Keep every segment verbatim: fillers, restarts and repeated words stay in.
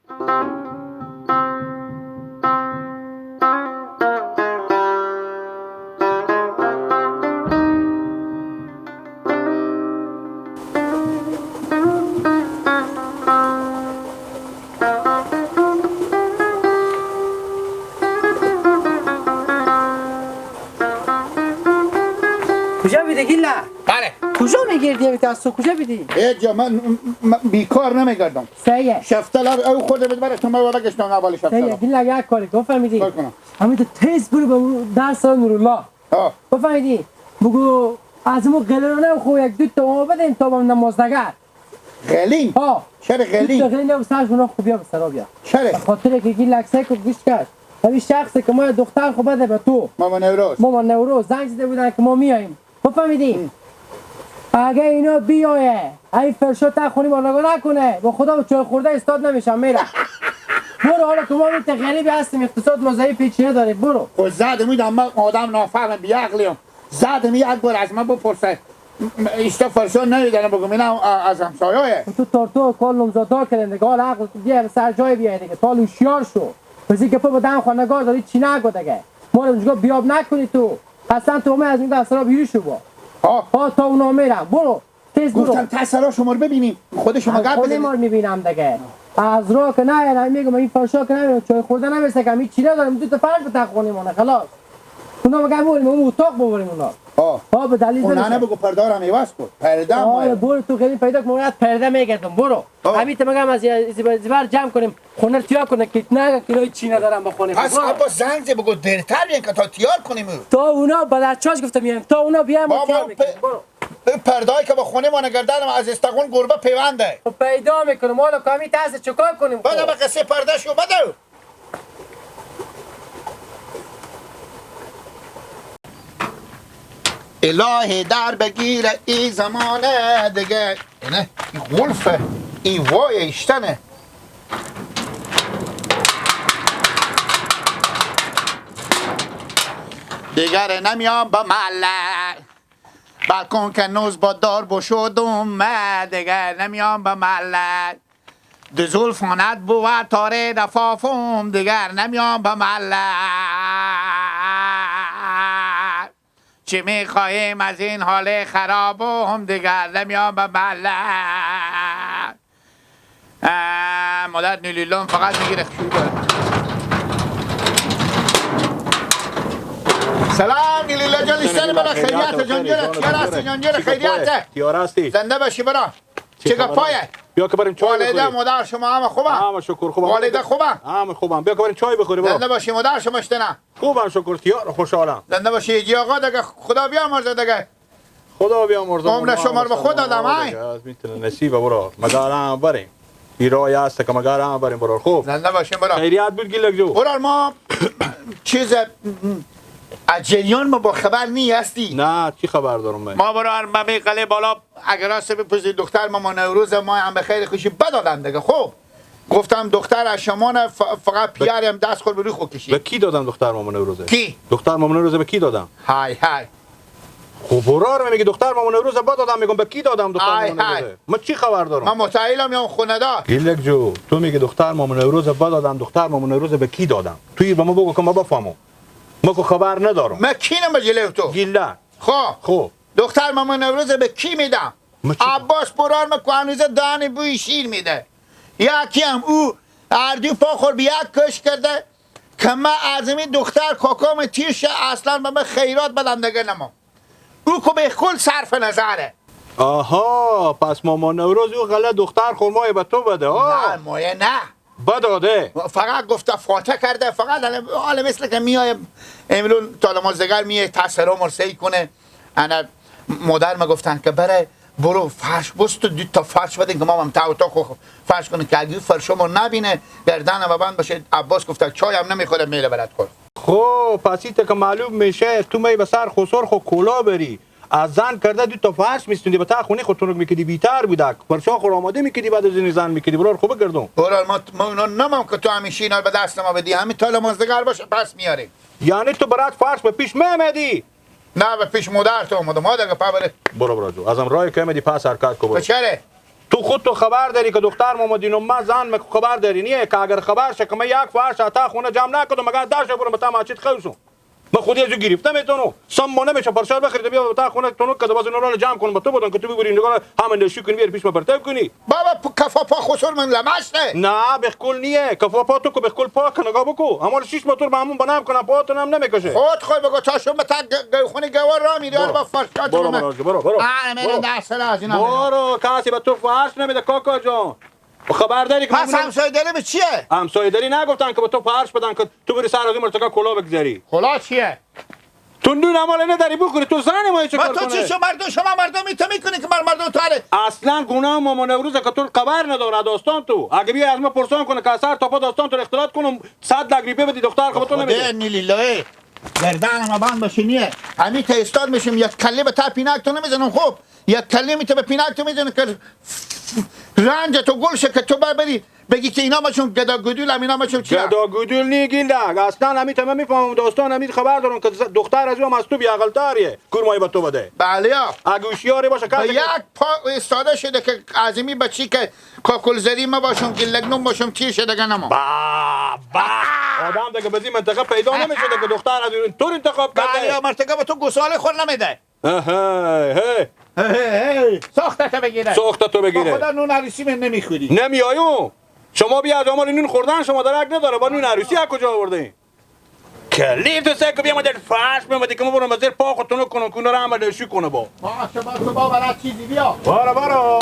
کجا بیدی گیلان؟ بله. کجا می‌گردی؟ امی تاسو کجا بیدی؟ هیچ جا، من، من بیکار نمی‌گردم. صحیحه. شفتلار او خود بده بره تو ما بگشتم اول شفتلار. صحیحه. گیلان، یک کاری کن، فهمیدی؟ کار کنم. همین تو تیز برو به اون در سر نورالله. ها. بفهمیدی؟ بگو از اون قلرانه خو یک دو تا ما بدین تا به نمازنگر. غلین؟ ها. چرا غلین؟ تو غلین نبو، سرش اونا خوبیا به سرا بیا. چرا؟ به خاطر که کی لکسه که گوش کرد. همین شخصی که ما دختر خو بده به تو. ماما نوروز. ماما نوروز زنگ زده بودن که ما میاییم. بفهمیدی؟ اگه اینا بیایه، این فرشا تا خونی ما نگاه نکنه، با خدا به چای خورده استاد نمیشم، میره. برو، حالا که ما می‌ته غریبی هستیم، اقتصاد ما ضعیف، هیچی نداره، برو. خو زد امید اما آدم نافهم بی‌عقلیم. زدم یک بار از من بپرسه، م-، م-، ایشتا فرشا ندیدن بگم، اینم ا-، از همسایه‌یه. تو تارتو کل نمزادا کردن دیگه، حالا عقل تو بیار سر جای بیای دیگه، تا حالا هوشیار شو. پس این گپا به دهن خو نگار داری، چی نگو دیگه. ما رو اونجا بیاب نکنی تو. اصلاً تو همه از این دست را بیرو شو با. ها. ها، تا اونا میرم، برو. تیز برو. گفتم تا سرا شما رو ببینیم، خود شما گپ خونه بزنید. ما رو می‌بینم دیگه. از راه که نه، یعنی می‌گم این فرشا که نه، چای خورده نمیسته که، هیچ چی ندارم، دو تا فرش به تخت خونه مانه، خلاص. اونا بگم ببریم، اون اتاق ببریم اونا. آه. آه، به دلیل اونا نمیشه. نه بگو پرده رو هم عوض کن. پرده هم آه، باید. برو تو خیلی پیدا کن، من از پرده می‌گردم، برو. آه. همین تو مگم از یه زیبر، زیبر جمع کنیم، خونه رو تیار کنه، که نه، که اینا هیچ چی ندارم به خونه. پس برو. عباس زنگ زی بگو دیرتر بیان که تا تیار کنیم او. تا اونا به در چاش گفتم میایم، تا اونا بیان ما بابا، تیار می‌کنیم، پ-، برو. این پرده‌ای که به خونه ما نگردن از استخون گربه پیونده. خب پیدا می‌کنم، حالا کامی ترس چیکار کنیم خب؟ بده به قصه پرده شو، بده. الهی در بگیره ای زمانه دیگه. اینه، این غلفه، این وای ایشتنه. دیگر نمیام به محله. بلکن که نوز با دار بشودم، من دگر نمیام به محله. دو زلفانت بود تاره دفافم، دگر نمیام به محله. چی می‌خواهیم از این حال خرابم، دگر نمیام به محله. اه، مادر نیلیلون فقط می‌گیره. سلام نیلیلا جان، ایشتن برا خیریت جان، جان خیریت. تیار هستی؟ زنده باشی برا. چه گپایه؟ بیا که بریم چای بخوریم. والده مادر شما همه خوبه؟ همه شکر خوبه. والده خوبه؟ همه خوبم. بیا که بریم چای بخوریم برو. زنده باشی مادر شما اشتنه. خوبم شکر تیار خوشحالم. زنده باشی جی آقا دگه خدا بیامرزه دگه. خدا بیامرزه. عمر شما رو به خود آدم، های. از می‌تونه نصیبه برو. مگارم بریم. ایرای هست که مگارم بریم برو. خوب. زنده باشیم برو. خیریت بود گیلک جو. برو ما چیز از جریان ما با خبر نی هستی؟ نه، چی خبر دارم من؟ ما برو هر ممی قلعه بالا اگر راست بپرسی دختر ماما نوروز ما هم به خیر خوشی بدادن دیگه. خب گفتم دختر از شما نه، ف-، فقط پیاری هم دست خود به روی خود کشی. به کی دادم دختر ماما نوروزه؟ کی؟ دختر ماما نوروزه به کی دادم؟ های های. خب برار میگه دختر ماما نوروزه بدادم، میگم به کی دادم دختر ماما نوروزه؟ من چی خبر دارم؟ من متأهلم یا خونه دار؟ گیلک جو، تو میگه دختر ماما نوروزه بدادم، دختر ماما نوروزه به کی دادم؟ تو به ما بگو که ما بفهمم. ما که خبر ندارم. من کی نمه جلو تو؟ گیلک. خب. خب. دختر ماما نوروز به کی می‌دم؟ عباس برار ما کوانوزه دانی بوی شیر می‌ده. یکی هم او اردو پا خور به یک کش کرده که من از این دختر کاکام تیر شه اصلاً به من خیرات بدم دگه نمام. او که به کل صرف نظره. آها، پس ماما نوروز او غله دختر خور مایه به تو بده، ها؟ نه، مایه نه. بداده. فقط گفته فاتح کرده، فقط حالا، حالا مثل که میایم امرون تا نماز دگر میه تسرا مرسه کنه. انا مادر ما گفتن که بره برو فرش بست و دو تا فرش بدین که ما هم تا اتاق خو فرش کنیم که اگه فرش ما نبینه گردن ما بند باشه. عباس گفته چای هم نمیخوره میره برد خور. خب پس ایت که معلوم میشه تو می به سر خسر خو کلا بری. از زن کرده دو تا فرش می‌ستوندی، به تا خونی خود تنک می‌کدی، بیتر بودک. پرشا خور آماده می‌کدی، بعد از این زن می‌کدی. برار خوب گردون. برار ما، ما اونا نمام که تو همیشه اینا رو به دست ما بدی. همین تا نمازدگر باشه، پس میاریم. یعنی تو برات فرش به پیش می‌آمدی؟ نه، به پیش مادر تو آمدم. ما دیگه پا بره. برو، برو جو. ازم رای که آمدی، پس حرکت کو، برو. چره؟ تو خود تو خبر داری که دختر مامدین و من زن مه خبر داری نیه که اگر خبر شه که من یک فرش تا خونه جمع نکردم، مگر داشته برم تا مسجد خوسم. من خودی از او گرفته می‌تونم. سم مانه می‌شه پرشار بخرید، بیا تا خونه تونو که باز اینا رو جمع کنم، به تو بدم که تو ببری اینجا همه نشو کنی، بیار پیش ما پرتاب کنی. بابا، پ-، کفا پا خسور من لمسته. نه، بخکل نیه. کفا پا تو که بخکل پاک نگاه بکو. اما شیش موتور به همون بنام کنم، پا تو نم نمی‌کشه. خود خود بگو تا شما تا گ-، گ-، خونی گوار را می‌ری، برو. با فرشات برو، برو، برو، برو. آه، من برو. در سر از اینا می‌رم. برو، کسی به تو فرش نمی‌ده کاکا جان. و خبر داری که پس من همسایه‌داری به چیه؟ همسایه‌داری نگفتن که به تو فرش بدن که تو بری سر از این مرتکه کلا بگذاری. کلا چیه؟ تو نون عمل نداری بخوری، تو زن ما چه با کار تو چی کنه؟ شو مردم، شما مردم این تو می‌کنی که بر مردم تاره. اصلاً گناه ماما نوروز که تو خبر نداره داستان تو. اگه بیا از ما پرسان کنه که از سر تا پا داستان تو اختلاط کنم، صد لک روپیه بدی دختر خب تو خدا نمی‌ده. نیلی لایه. گردن ما بند باشه نیه. امی تا استاد می‌شم، یک کلی به تا پینک تو نمی‌زنم. خب، یک کلی می تو به پینک تو می‌زنم که رنج تو گل شه که تو ببری. بگی که اینا مچون گدا گدول، همینا مچون چیا؟ گدا گدول نی گیلک. اصلاً همی تمام می‌فهمم داستان، همی خبر دارم که ز-، دختر از او هم از تو بی‌عقل‌تریه. کورمای به تو بده. بله یا. اگه هوشیاری باشه، به کسی که یک پا ایستاده شده که از این بچی که کاکل زری ما باشم، گیلک نون باشم، چی شده گه نما. با، با. آدم دیگه به این منطقه پیدا نمی‌شده که دختر از این طور انتخاب کرده. بله یا، مرتکه به تو گساله خور نمی‌ده. هی، هی. هی، هی، هی. ساخته تو بگیره. ساخته تو بگیره. با خدا نون عروسی من نمی‌خوری. نمی‌آیو. شما بیا از آمال نون خوردن شما درک نداره. با نون عروسی از کجا آوردین؟ کلی تو سه که بیا ما در فرش می‌آمدی که ما برو مزیر پا خود تونو کنم که اونا رو هم شو کنه با. باشه، با تو با برات چیزی بیا. برو، برو.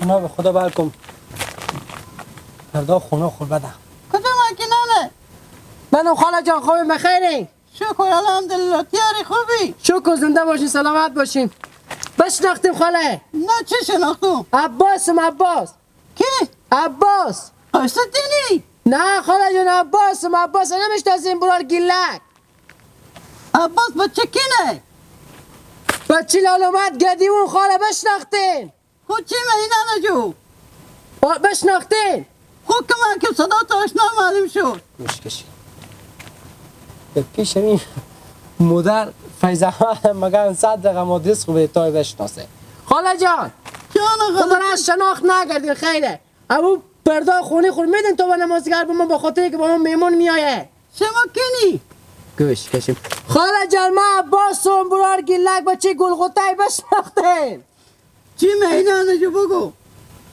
اونا به خدا بر کن. پردا خونه خور بده. کدوم ماکینانه؟ منم خاله جان، خوبی بخیری؟ شکر الحمدلله، تیاری خوبی؟ شکر زنده باشین، سلامت باشین. بشناختیم خاله؟ نه، چی شناختم؟ عباسم، عباس. کی؟ عباس. قصه دینی؟ نه خاله جان، عباسم، عباس نمیشناسین برار گیلک. عباس بچه کینه؟ بچه لالومت گدیون خاله بشناختین. خو چی مهینه نجو؟ آ، بشناختین؟ خو کمه که صدا تو آشنا معلوم شد. گوش کشی. به پیش این مادر فیض احمد مگن صد رقم آدرس خوبه تای بشناسه. خاله جان. جان خب خاله برای جان. شناخت نگردین خیره. امو پردا خونی خور می‌دین تو به نمازگر به من به خاطر که با من مهمان میایه. شما کینی؟ گوش کشیم. خاله جان، ما عباسم برار گیلک بچه گلغوتای بشناختین. چی مهینه نجو بگو؟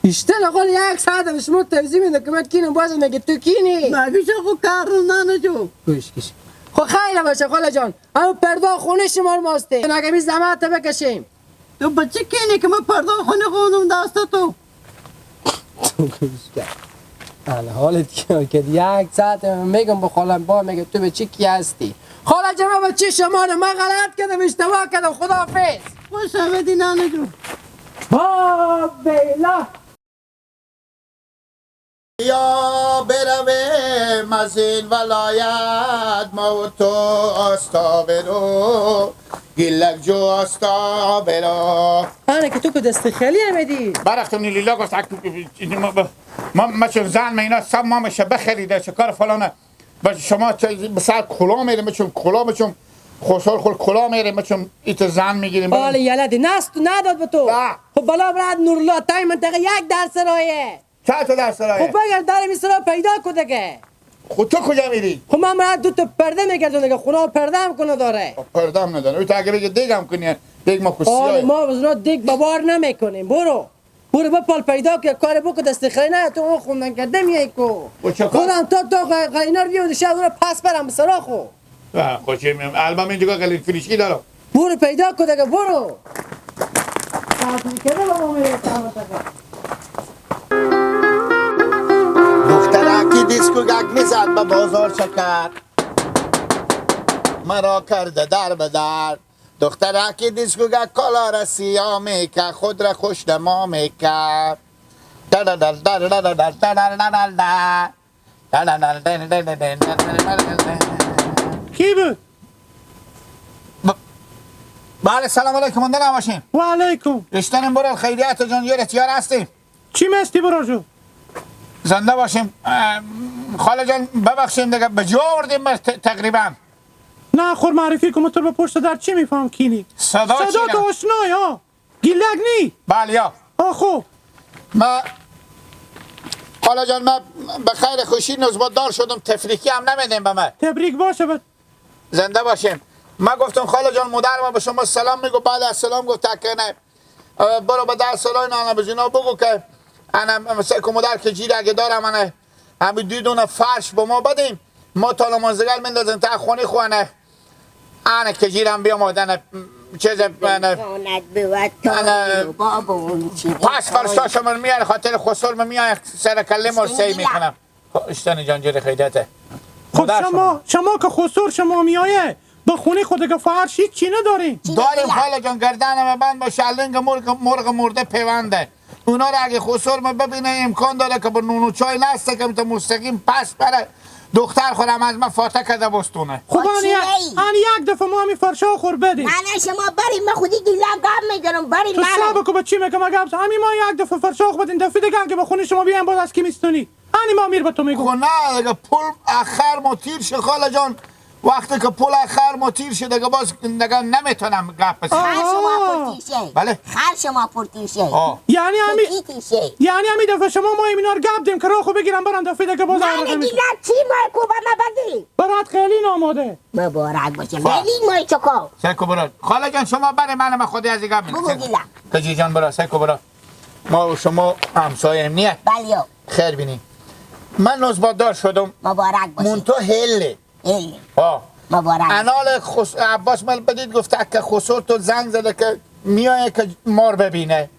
اشته نقول یک ساعت به شما توضیح می‌دم که من کینم، باز نگه تو کینی. مگه شو خو کار رو ننجو. گوش کشیم. خو خیلی باشه خاله جان. اما پردا خونه شما رو ماسته. نگه بی زحمت بکشیم. تو بچه کینی که من پردا خونه خونم دست تو. تو گوش کن. الان حالت که، که یک ساعت می‌گم به خالم با میگه تو به چی کی هستی؟ خاله جان، من به چی شما رو؟ من غلط کردم، اشتباه کردم، خداحافظ. خوش آمدی ننه جون. با بیلا. یا برویم از این ولایت، ما و تو آستا برو، گیلک جو آستا برو. آنه که تو که دست خالی آمدی. برختم نیلیلا گفت، اک-، ما، ما، ما چون زن ما اینا سب ما میشه بخریده، چه کار فلانه. بس شما چه، به سر کلا می‌ریم، چون کلا، چون خسار خور کلا می‌ریم، چون ایت زن می‌گیریم. حالا یلا دی نست نداد به تو. نه. خب بلا برات نورالله، تای منطقه یک در سرایه. چند تا در سرایه؟ خب بگر در می سرا پیدا کو دگه. خب تو کجا می‌ری؟ خب من برات دو تا پرده می‌گردم دگه، خونه پرده هم کنه داره. خب پرده هم نداره. او تا اگه بگه دیگ هم کنی، دیگ ما کسی آه، آیه. ما بزنا دیگ ببار نمی‌کنیم. برو. برو بپال پیدا که کار بکو، دست خیلی نه تو اون خوندن کرده میای کو. و چه کار؟ خودم تا تا غ-، غ-، اینا رو بیام شهر رو پس برم به سراخو. آه، خوشی میام. البم اینجا گلی فریشکی دارم. برو پیدا کو دگه، برو. تعطیل کرده با ما میره تمام تکه. دخترکی دیسکو گگ می‌زد به بازار شکر، مرا کرده در به در. دخترکی دیسکو گگ کالا را سیاه می‌کرد، خود را خوش دما می‌کرد. کی بود؟ ب-، بله، سلام علیکم، زنده باشین. و علیکم. رشتنم برار، خیریت جان، یه رتیار هستیم. چی مستی برار جو؟ زنده باشیم. اه، خاله جان، ببخشیم دیگه، به جا آوردیم بس ت-، تقریباً. نه، خور معرفی کن، تو به پشت در چی می‌فهم کینی؟ صدا صدا چیه؟ تو آشنایی، ها؟ گیلک نی؟ بله، یا. آخو. ما، خاله جان، ما به خیر خوشی نزبت دار شدم، تفریکی هم نمیدیم به ما. تبریک باشه به زنده باشیم. ما گفتم، خاله جان، مادر ما به شما سلام میگو. بعد از سلام گفت، تکنه. اه، برو به در سالای نانا به جنا بگو که انا مثل که مادر که جیر اگه دارم، انا همین دو دونه فرش به ما بدیم، ما تا نمازگر مندازیم تا خونه خونه. انا که جیرم بیام آدنه چیز، انا، لسانت بود تا انا دل و باب و اون چی پس فرشا شما میاره، خاطر خسر ما میاره، سر کله ما سی میکنم. خب، اشتن جان جوری خیدته. خب، مادر شما، شما. شما که خسور شما میایه، به خونه خود دیگه فرش هیچ چی ندارین؟ داریم خاله جان، گردن ما بند باشه، لنگ مرغ، مرغ مرده پیونده. اونا را اگه خسور ما ببینه، امکان داره که به نون و چای نسته که تا مستقیم پس بره. دختر خودم از ما فاته کرده بستونه. خب، آن یک، آن یک دفعه ما همی فرشا خور بدیم. نه، نه، شما بریم، من خودی گیلم گپ می‌زنم، بریم، تو بله. صبر کو، به چی می‌گم، گپ زن. همی ما یک دفعه فرشا خور بدیم، دفعه دیگه هم که به خونه شما بیایم، باز از کی می‌ستونی؟ انی ما میر به تو میگم. خب نه، دیگه پل اخر ما تیر شه، خاله جان. وقتی که پل اخر ما تیر شه، دیگه باز دیگه نمیتونم گپ بزنم. خر شما آها. پر تیر شه. بله. خر شما پر تیر شه. آه. یعنی همی، تیر شه. یعنی همی دفعه شما ما ایمینا رو گپ دیم که راه خو بگیرم برم دفعه دیگه باز نه، آورده نه، می‌شه. دیگه چی ما کو به ما بگی؟ برات خیلی ناماده. مبارک باشه. خب. خیلی ما چکا. سیکو برات. خاله جان، شما بره، من ما خودی از این گپ بگو می‌زنم. گیلم. کجی جان برات، سیکو برات. ما و شما همسایه نیه؟ بله. خیر بینی. من نزبت‌دار شدم. مبارک باشی. مونتو هله. هله. ها. مبارک. انال خس-، عباس مل بدید گفته که خسور تو زنگ زده که میایه که مار ببینه.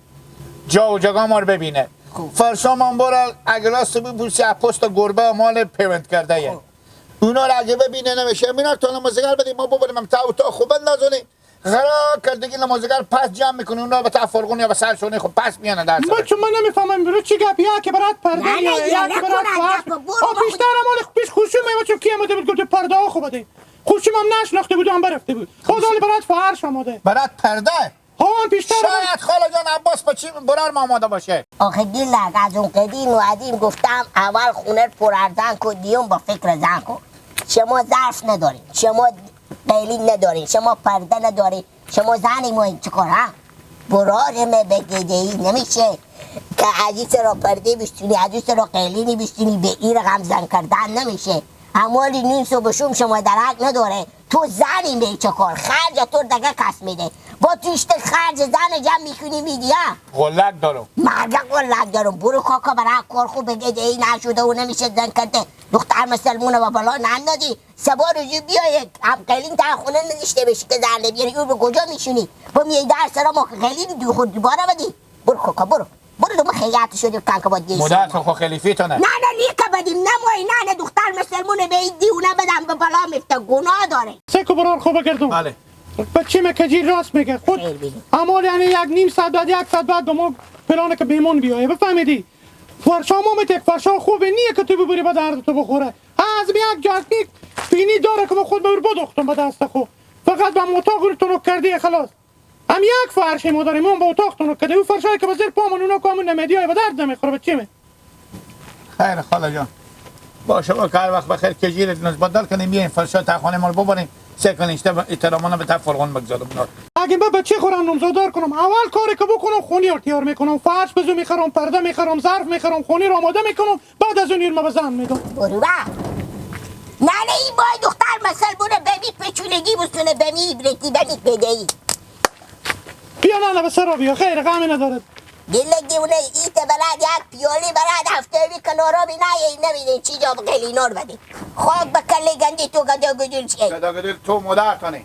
جا و جگا مار ببینه. خوب. فرشا من برا اگه راست بپرسی، از پست گربه مال پیوند کرده یه. خوب. اونا را اگه ببینه نمیشه. مینا تو نمازگر بدی ما ببریم هم تا اتاق خوب بندازونی. غرا کردگی نمازگر پس جمع می‌کنه، اونا به تا فرغون یا به سر شونه خود پس میانه در ما سر. چون من نمی‌فهمم برو چی گپیه که برات پرده نه، نه، میاره، یه یا که برات نکنه، فرش. گپ برو آ، با پیشتر هم حال پیش خوشی می‌آمد، چون کی آمده بود گفت پرده ها خوب بده. خوشی هم نشناخته بود، هم برفته بود. خب، خوشی حال برات فرش آمده. برات پرده؟ ها، هم پیشتر هم شاید خاله جان عباس به چی برار ما آماده باشه. آخه گیلک، از اون قدیم و قدیم گفتم اول خونه رو پر ارزن کن، دیون با فکر زن کن. شما ظرف ندارین، شما قیلین ندارین، شما پرده ندارین، شما زنی ما این چیکار، ها؟ برار مه به گده‌ای نمیشه که از این سرا پرده بشتونی، از این سرا قیلینی بشتونی، به این رقم زن کردن نمیشه. اموالی نیم صبح شوم شما درک نداره. تو زنی می چیکار؟ خرج تو دگه کس می‌ده. با تو اشته خرج زن جمع می‌کنی می‌دی، ها؟ غلک دارم. مرگ غلک دارم. برو کاکا برای کار خوب بگه، ده این نشده و نمیشه زن کرده. دختر مسلمونه و بلا نندازی. سبا روزی بیای، هم قیلین تا خونه نشته بشی که زن بیاری، او به کجا می‌شونی؟ با میای در سرا ما که قیلین دو خود دوباره بدی. برو کاکا، برو. برو دو ما خیاط شدی کن که با دیشی. مادر تو خو خلیفی تو نه؟ نه، نه، نیه که بدیم، نه مای، نه، نه، دختر مسلمونه به این دیونه بدم، به بلا میفته، گناه داره. سه کو برار خوب گردم. بله. بچه مه کجی راست میگه. خود خیر بگو. اعمال یعنی یک نیم ساعت بعد، یک ساعت بعد به ما پلانه که بیمون بیایه. بفهمیدی؟ فرشا ما می‌ته، فرشا خوبه نیه که تو ببری به درد تو بخوره. از یک جاک نیک پینی داره که ما خود ببر بدختم به دست خو. فقط به اتاق رو تنک کردی خلاص. هم یک فرش ما داریم، اون به اتاق تنک کردی. او فرشایی که به زیر پامون اونا که همون نمیدی های به درد نمیخوره، به چی می؟ خیر خاله جان. باشه، با که هر وقت بخیر کجیرت نز بدل کنیم، بیاین فرشا تا خانه ما رو ببرین. سه کنین اشته ب-، احترامانه به تا فرغون بگذارم نار. اگه من بچه خورم نمزادار کنم، اول کاری که بکنم خونی رو تیار می‌کنم. فرش بزو می‌خرم، پرده می‌خرم، ظرف می‌خرم، خونی رو آماده می‌کنم، بعد از اون یورمه به زن می‌دم. برو با. نه، نه، این بای دختر مسلمونه، بمی پچولگی بستونه، بمی عبرتی، بمی بدهی. بیا نه، نه، به سرا بیا، خیر، غمی ندارد. گله دیونه ایت بلد یک پیالی بلد هفته‌وی کنارا بی نه، ای نمی‌دین چی جا بقیلی نار بدی. خاک به کله گندی تو گدا گدول چی؟ گدا گدول تو مادر تانه.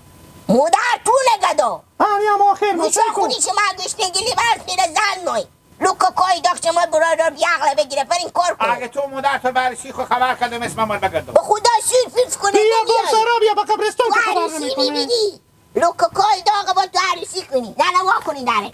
مادر تو نه گدا. آنی هم آخر نشان مسیح کن. خونی شما گشته گلی برس میره زن نوی. لوکا کای داغ شما برای را بی عقل بگیره، پر این کار کن. اگه تو مادر تو برشی خو خبر کردم اسم من بگردم. به خدا سیر پیچ کنه بیا، نمیای. برو سرا بیا، به قبرستان که خبر عروسی نمی‌کنه. می‌بینی؟ لوکا کای داغ با تو عروسی کنی. زنه وا کنی داره.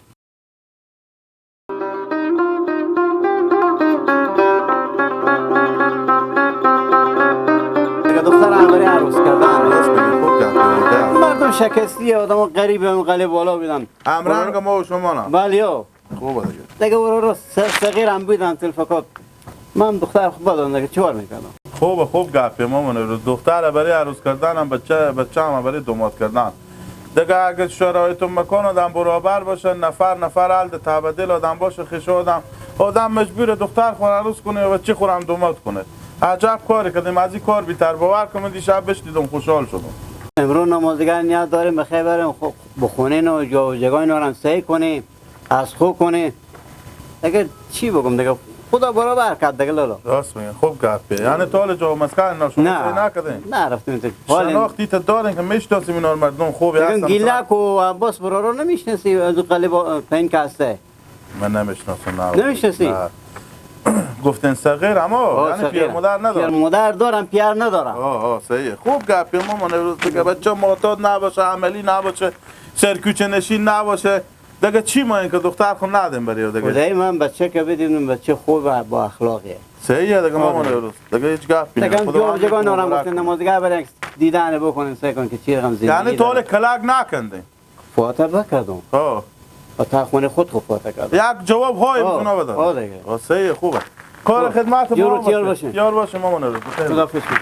اگه دختر اولی عروس کردن. عروس کنی، خوب کرد، خوب کرد. مردم شکستی آدم غریب هم قلب والا بیدن. همرنگ ما و شما نه. بله، یا. خوبه دیگه. دیگه ورورو س-، صغیر هم بیدن تلفکات. من دختر خود بدن دیگه چیکار می‌کنم؟ خوبه، خوب گپی مامون عروس. دختر برای عروس کردن هم بچه، بچه هم برای دومات کردن. دیگه اگه شرایط و مکان آدم برابر باشه، نفر نفر حال ده تبدیل آدم باشه، خیش آدم، آدم مجبور دختر خور عروس کنه و بچه خور هم دومات کنه. عجب کاری کردیم، از این کار بیتر باور کن، من دیشب بشنیدم خوشحال شدم. امروز نمازدیگر نیاز داریم، بخیر بریم، خب، بخونین و جا و جگای اینا رو هم صحیح کنیم. از خو کنه. دیگه چی بگم دیگه؟ خدا برابر کرد دیگه لالا. راست میگن، خوب گپه. یعنی تو حال جا و مسکن اینا شما نه. سعی نکردین؟ نه، رفتیم تو. حال شناختی تا دارین که می‌شناسیم اینا رو، مردم خوبی دیگه هستن. گیلک و عباس برارو نمی‌شناسی، از اون قلیب پایین که هسته. من نمی‌شناسم، نه. نمی‌شناسی؟ نه. گفتن صغیر اما، آه، یعنی صغیر. پیر مادر ندارم. پیر مادر دارم، پیر ندارم. آه، آه، صحیحه. خوب گپه مامان عروس دیگه، بچه معتاد نباشه، عملی نباشه، سرکوچه نشین نباشه. دیگه چی ما این که دختر خو ندیم برای دیگه؟ خدای من بچه که بدیم، بچه خوب با اخلاقیه. صحیحه دیگه، آره. مامان عروس. دیگه هیچ گپی دیگه نیست. هم خدا جور هم جگان نارم مبارک گفتن کنه. نمازگاه برن دیدن بکنن، سعی کن که چی رقم زندگی داره. یعنی تو حال کلک نکندی؟ فاتح بکردم. ها. و تا خونه خود خو فاتح کردم. یک جواب های ها. بزنه بدن. ها دیگه. ها، صحیحه، خوبه. کار ها. خدمت یارو ما تیار باشه. باشه. تیار باشه مامان عروس. بخیر. خداحافظ کن.